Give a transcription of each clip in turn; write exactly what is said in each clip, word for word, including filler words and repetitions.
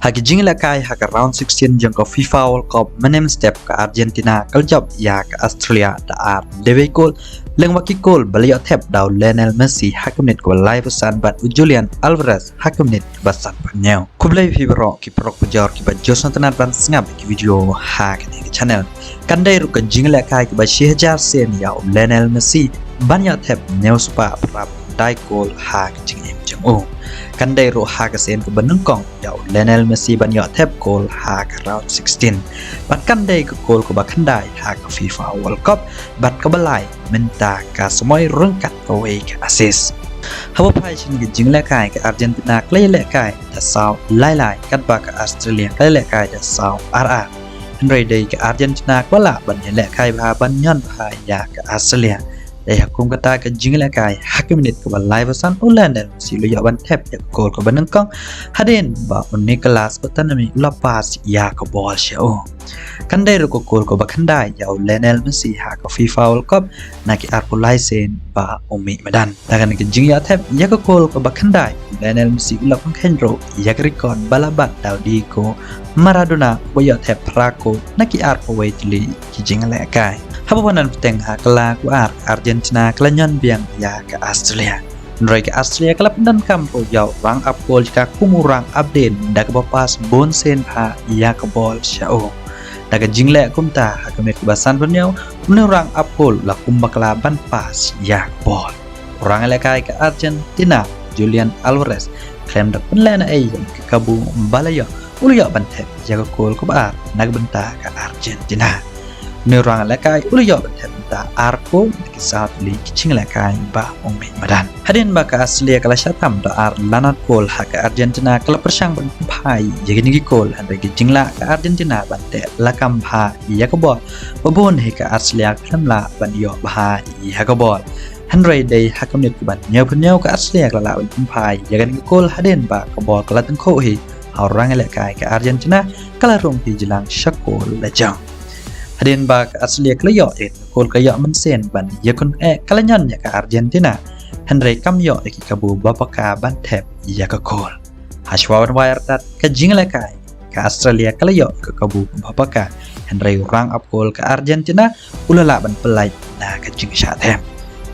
Ha ki jingïalehkai ha ka round sixteen jong ka FIFA World Cup mynhynnin step ka Argentina ka la jop ïa ka Australia da ar lewei kol, lyngba ki kol ba la ïoh thep da u Lionel Messi ha ka minit kaba laiphew san bad u Julian Alvarez ha ka minit kaba sanphew hynñiew. Khublei phi baroh ki paralok pajor kiba ju sngewtynnat ban sngap ki video ha kane ka channel. Kan dei ruh ka jingïalehkai kaba shi hajar sien ïa u Lionel Messi ban ïoh thep hynñiew spah phra phew khyndai kol ha ka jingim jong u. Kan dei ruh ha ka sien kaba nyngkong ïa u Lionel Messi ban ïoh thep kol ha ka round sixteen. Bad kan dei ka kol kaba khyndai ha ka FIFA World Cup bad kaba lai mynta ka samoi ryngkat kawei ka assist. Haba phai sha ka jingïalehkai, ka Argentina ka la ïalehkai da saw lai lai, katba ka Australia ka la ïalehkai da saw ar ar. Hynrei dei ka Argentina kaba lah ban ïalehkai bha ban ñion bha ïa ka Australia. Dei ha kum kata ka jingïalehkai, ha ka minit kaba laiphew san u Lionel Messi u la ïoh ban thep ïa ka kol kaba nyngkong hadien ba u Nicolas Otamendi u la pass ïa ka bol sha u. Kan dei ruh ka kol kaba khyndai ïa u Lionel Messi ha ka FIFA World Cup na ki arphew lai sien ba u mih madan. Na kane ka jingïoh thep ïa ka kol kaba khyndai, u Lionel Messi u la pynkheiñ ruh ïa ka record ba la bat da u Diego Maradona, uba ïoh thep phra kol na ki arphew wei tylli ki jingïalehkai. Haba wan nang bteng ha ka la kaba ar, ka Argentina ka la ñion biang ïa ka Australia. Hynrei ka Australia ka la pyndonkam ruh ïa u rang ap kol jong ka kum u rang ap dien da kaba pass bun sien bha ïa ka bol sha u. Da ka jingleh kumta, ha ka minit kaba sanphew hynñiew, une u rang ap kol u la kum bakla ban pass ïa ka bol. U rang ïalehkai ka Argentina, Julian Alvarez, khlem da pynlehnohei ïa ka kabu ba la ïoh, u la ïoh ban thep ïa ka kol kaba ar na ka bynta ka Argentina. Une u rang ïalehkai u la ïoh ban thep mynta ar kol na ki saw tylli ki jingïalehkai ba u mih madan. Hadien ba ka Australia ka la shah tam da ar lanot kol, ha ka Argentina ka la pyrshang ban pynphai ïa kine ki kol, hynrei ki jinglah ka Argentina ban teh lakam bha ïa ka bol, ba bun hi ka Australia khlem lah ban ïoh bha ïa ka bol. Hynrei dei ha ka minit kaba hynñiewphew hynñiew ka Australia ka la lah ban pynphai ïa kane ka kol hadien ba ka bol ka la tyngkhuh hi ha u rang ïalehkai ka Argentina, ka la rung hi jlang sha kol la jong. Hadien ba ka Australia ka la ïoh ïa ka kol, ka la ïoh mynsiem ban ïakhun eh, ka la ñion ïa ka Argentina. Hynrei kam ïoh ïa ki kabu ba paka ban thep ïa ka kol. Hashwa ban wai artat ka jingïalehkai, ka Australia ka la ïoh ïa ka kabu ba paka. Hynrei u rang ap kol ka Argentina u la lah ban pynlait na ka jingshah thep.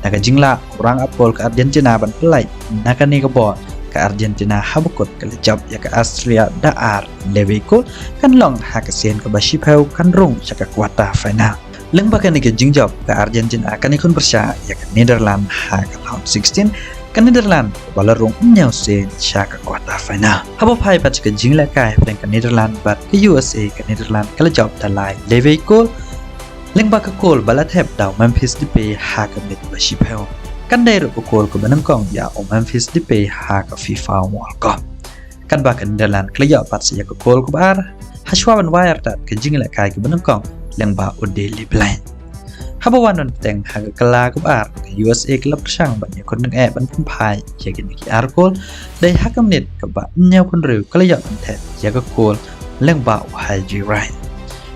Na ka jinglah u rang ap kol ka Argentina ban pynlait na kane ka bol, ka Argentina haba kut ka la jop ïa ka Australia da ar lewei kol, kan long ha ka sien kaba shiphew kan rung sha ka quarter final. Lyngba kane ka jingjop, ka Argentina kan ïakhun pyrshah ïa ka Netherlands ha ka round sixteen, ka Netherlands ba la rung hynñiew sien sha ka quarter final. Haba phai pat sha ka jingïalehkai hapdeng ka Netherlands bad ka U S A, ka Netherlands ka la jop da lai lewei kol, lyngba ka kol ba la thep da u Memphis Depay ha ka minit ba shiphew. Kan dei ruh ka kol kaba nyngkong ïa u Memphis Depay ha ka FIFA World Cup. Katba ka Netherlands ka la ïoh pat sa ïa ka kol kaba ar, hashwa ban wai artat ka jingïalehkai kaba nyngkong lyngba u Daley Blind. Haba wan nang bteng ha ka la kaba ar, ka U S A ka la pyrshang ban ïakhun eh ban pynphai ïa kine ki ar kol, dei ha ka minit kaba hynñiewphew hynriew ka la ïoh ban thep ïa ka kol lyngba u Haji Wright.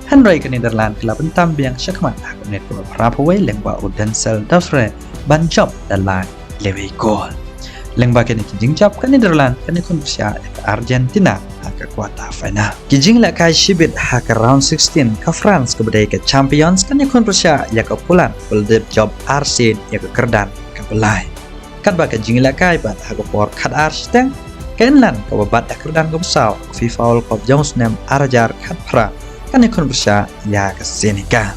Hynrei ka Netherlands ka la pyntam biang shakhmat ha ka minit kaba phraphew wei lyngba u Denzel Dumfries ban jop da lai lewei kol. Lyngba kine ki jingjop, ka Netherlands kan ïakhun pyrshah ïa ka Argentina ha ka quarter final. Ki jingïalehkai shibit ha ka round sixteen, ka France kaba dei ka champions kan ïakhun pyrshah ïa ka Poland, ba la dep jop ar sien ïa ka kyrdan kaba lai. Katba ka jingïalehkai bat ha ka por khatar shiteng, ka England kaba bat da kyrdan kaba saw ha ka FIFA World Cup jong u snem ar hajar khatphra kan ïakhun pyrshah ïa ka Senegal.